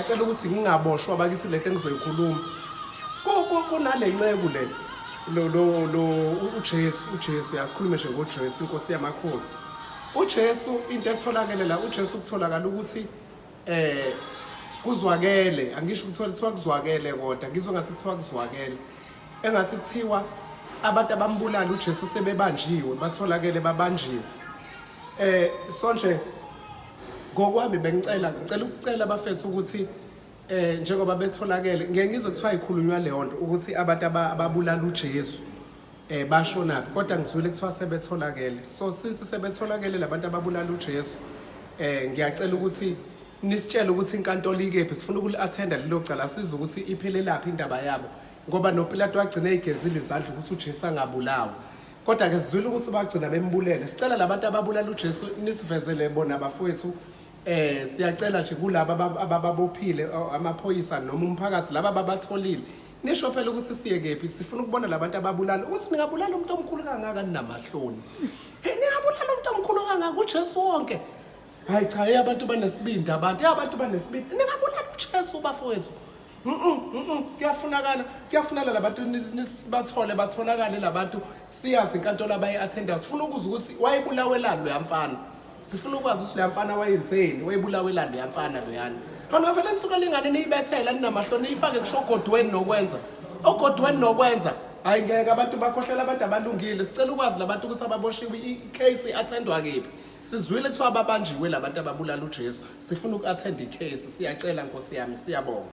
Ngicela ukuthi ngingaboshwa bakithi lento engizoyikhuluma. Kunale nceku le lo lo lo uJesu uJesu yasikhulume nje ngoJesu inkosi yamakhosi. UJesu into etholakele la uJesu kutholakala ukuthi eh kuzwakele angisho ukuthola kuthiwa kuzwakele kodwa ngizwe ngathi kuthiwa kuzwakele engathi kuthiwa abantu abambulala uJesu sebebanjiwe batholakele babanjiwe eh so nje Ngokwami bengicela ngicela ukucela bafethu ukuthi eh njengoba betholakele ngeke ngizwe kuthiwa ikhulunywa leyo nto ukuthi abantu ababulala uJesu eh bashonaphi kodwa ngizwile kuthiwa sebetholakele so since sebetholakele labantu ababulala uJesu eh ngiyacela ukuthi nisitshele ukuthi inkantolo ikephi sifuna ukuli-attenda lelo cala size ukuthi iphelelaphi indaba yabo ngoba noPilato wagcina eyigezile izandla ukuthi uJesu angabulawa Kodwa ke sizwile ukuthi bagcina bembulele. Sicela labantu ababulala uJesu nisivezele bona bafowethu. Eh siyacela nje kulaba abababophile amaphoyisa noma umphakathi laba ababatholile. Nisho phela ukuthi siye kephi sifuna ukubona labantu ababulala ukuthi ningabulala umuntu omkhulu kangaka ninamahloni. Hey ningabulala umuntu omkhulu kangaka uJesu wonke. Hayi cha hey abantu banesibindi abantu. Hey abantu banesibindi. Ningabulala uJesu bafowethu. Kuyafunakala kuyafunana labantu nisibathole batholakale labantu siyazi inkantolo abayi-attenda sifuna ukuzwa ukuthi wayebulawelani loya mfana sifuna ukwazi ukuthi loya mfana wayenzeni wayebulawelani loya mfana loyana hona vele nisuke lingane niyibethela ninamahloni niyifake kusho ogodweni nokwenza ogodweni nokwenza hayi ngeke abantu bakhohlela abantu abalungile sicela ukwazi labantu ukuthi ababoshiwe i-case i-attendwa kephi sizwile kuthiwa babanjiwe labantu ababulala uJesu sifuna uku-attend i-case siyacela nkosi yami siyabonga.